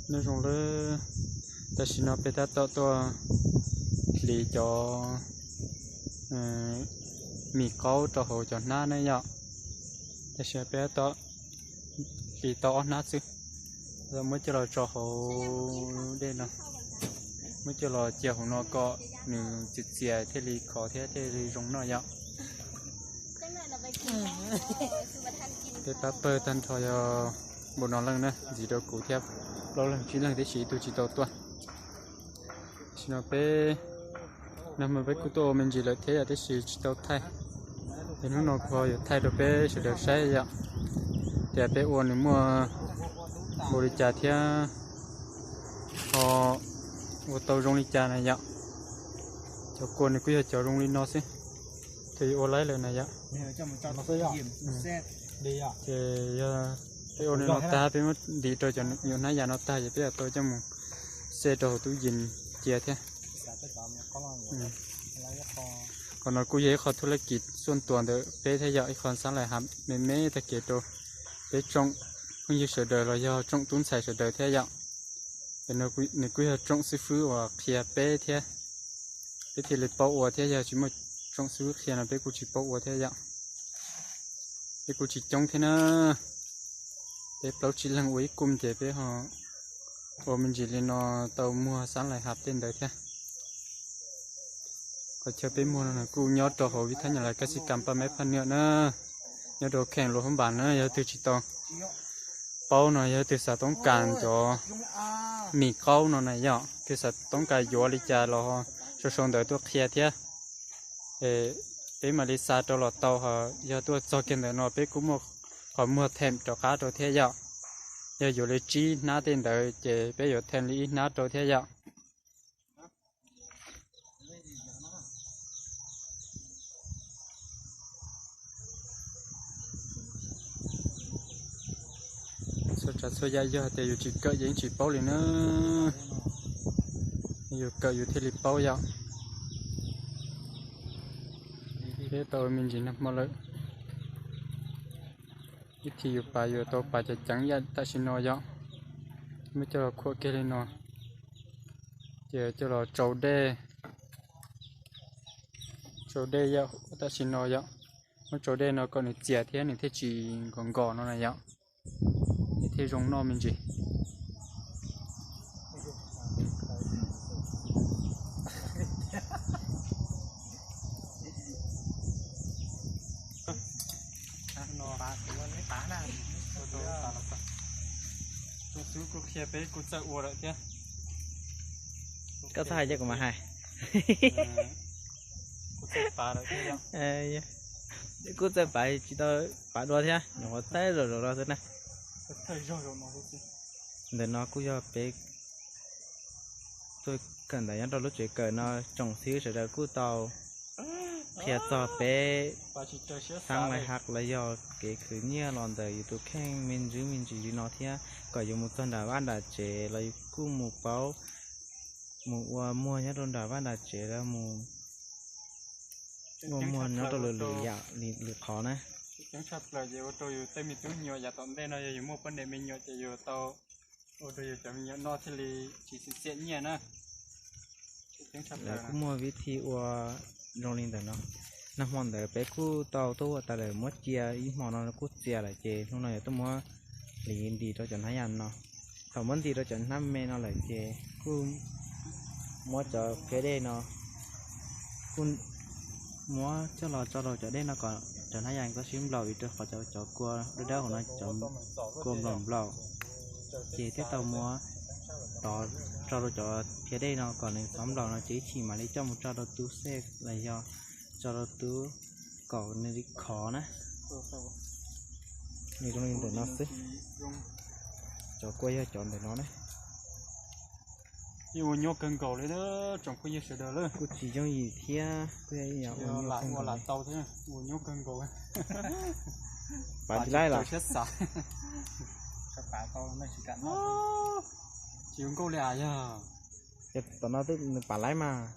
Nyob zoo lawm, tam sim no peb tab tom tuaj hliv cov mis qaub rau hauv cov hnab na yom. Tam sim no peb tab tom hliv tau ob hnab xwb, muab coj los tso hauv dej no, muab coj los cia hauv no kom nws txias txias thiaj li khov thiab thiaj li zoo noj yom. Peb pab pawg tag nrho yog npaum no leej na, ntxiv rau kuv thiab plaub leeg tsib leeg tib si, ib tug tsis tau tuaj. Tam sim no peb, nag hmo peb kuj tuaj ua me ntsis lawm thiab yom, tab sis tsis tau thaij. Es hnub no kuv ho yuav thaij rau peb sawv daws saib yom, tias peb ua nws muaj npaum li cas thiab ho ua tau zoo li cas na yom. Cov kua nws kuj yog cov zoo li no xwb, thiaj yuav ua laib lawm na yom. Ces yog peb ua li no tag, peb muab ntim rau cov nyuam hnab yas no tag ces peb yuav tau coj mus xej rau hauv tub yees cia thiab. Qhov no kuj yog ib qho thuj laj kis xuaj tuas ntawm peb thiab yom, ib qho xab lais hav me me tag kev rau peb tsoom phooj ywg sawv daws los yog tsoom tub ntxhais sawv daws thiab yom. Es nws kuj yog tsoom xib fwb uas qhia peb thiab, peb thiaj li paub ua thiab, yog tsis muaj tsoom xib fwb qhia no peb kuj tsis paub ua thiab yom. Peb kuj tsis coob thiab na, peb plaub tsib leeg ua ib kooj ces peb ho ua me ntsis li no tau muag xab lais hav tej ntawd thiab. Qhov chaw peb muag no kuj nyob rau hauv vib thab nyab laj Kab Xis Kas Paj Meb Phaj Nwj na, nyob rau kheej Luas Hoob Npas na. Yog twg tsis tau paub no, yog twg xav toob kas cov mis qaub no na yom, twg xav toob kas yuav li cas los sau sau ntawv tuaj qhia thiab. Peb mam li xa rau los tau, ho yog tuaj txog kiag ntawm no peb kuj muaj qhov muag them rov qab rau thiab yom. Yog yuav li tsib hnab tej ntawd ces peb yuav them li ib hnab rau thiab yom. Txhua tsav txhua yam yog tias yus tsis kawm ces yeej tsis paub li na. Yus kawm yus thiaj li paub yom. Peb tau me ntsis nag hmo lawm, ib thim yus pav yus tau pav ceev ceev yam tam sim no yom. Muab coj los khuam kiag li no, ces coj los tsau dej, tsau dej yam tam sim no yom. Muab tsau dej no kom nws txias thiab nws thiaj tsis nkos nkos no na yom, nws thiaj zoo noj me ntsis. Tsoom xib fwb kuj qhia peb kuj txawj ua lawm thiab. Koj txhob hais cov kuv mam hais. Kuj txawj pav lawm thiab yom. Kuj txawj pav tsis tau pav dua thiab, nyuam qhuav txawj zaum zaum no xwb na. Ntawm no kuj yog peb tuaj kawm ntawv nyob rau lub tsev kawm no, tsoom xib fwb sawv daws kuj tau qhia txog peb xab lais hav los yog kev khwv nyiaj los ntawm yus tus kheej me ntsis me ntsis li no thiab, kom yuav mus txog nram vaj nram tsev los yus kuj mus paub, mus ua muag nyob rau nram vaj nram tsev los mus ua muag nyob rau lwm lwm yam lwm qhov na. Tseem ceeb tshaj plaws ces ua rau yus tej me tub me nyuam yav tom ntej no yog yus muaj poj niam me nyuam ces yus tau ua rau yus cov me nyuam noj thiaj li tsis xiam xiam nyiaj na. Lawv kuj muaj vib thi ua zoo li ntawm no. Nag hmo ntawd peb kuj tau tuaj ua tas lawm, muab cia ib hmo no kuj txias lawm ces hnub no yuav tuaj muab hliv ntim rau cov hnab yas no. Thaum muab ntim rau cov hnab me no lawm ces kuj muab cov phiab dej no kuj muab coj los tso rau cov dej no kom cov hnab yas txhob sib nplaum, vim rau qhov cov, cov kua dawb dawb hauv no cov kua nplaum nplaum, ces thiaj tau muab tov tso rau cov phiab dej no kom nws txhob nplaum no ces ib chim mam li coj mus tso rau tub xej los yog tso rau tub kom nws li khov na. Nws zoo li ntawm no xwb. Cov kua yog cov ntawm no na. Yeej ua nyuaj kawg nkaus li tsoom phooj ywg sawv daws lawm. Kuj tsis yooj yim thiab, kuj yog ua nyuaj kawg nkaus. Ua nyuaj kawg nkaus. Pav tsis laib los? Tsis ua nkauj li as yog. Tom no twb nws pav laib mas.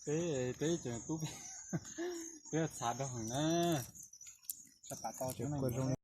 Peb, peb cov tub, peb txhav rau heev na.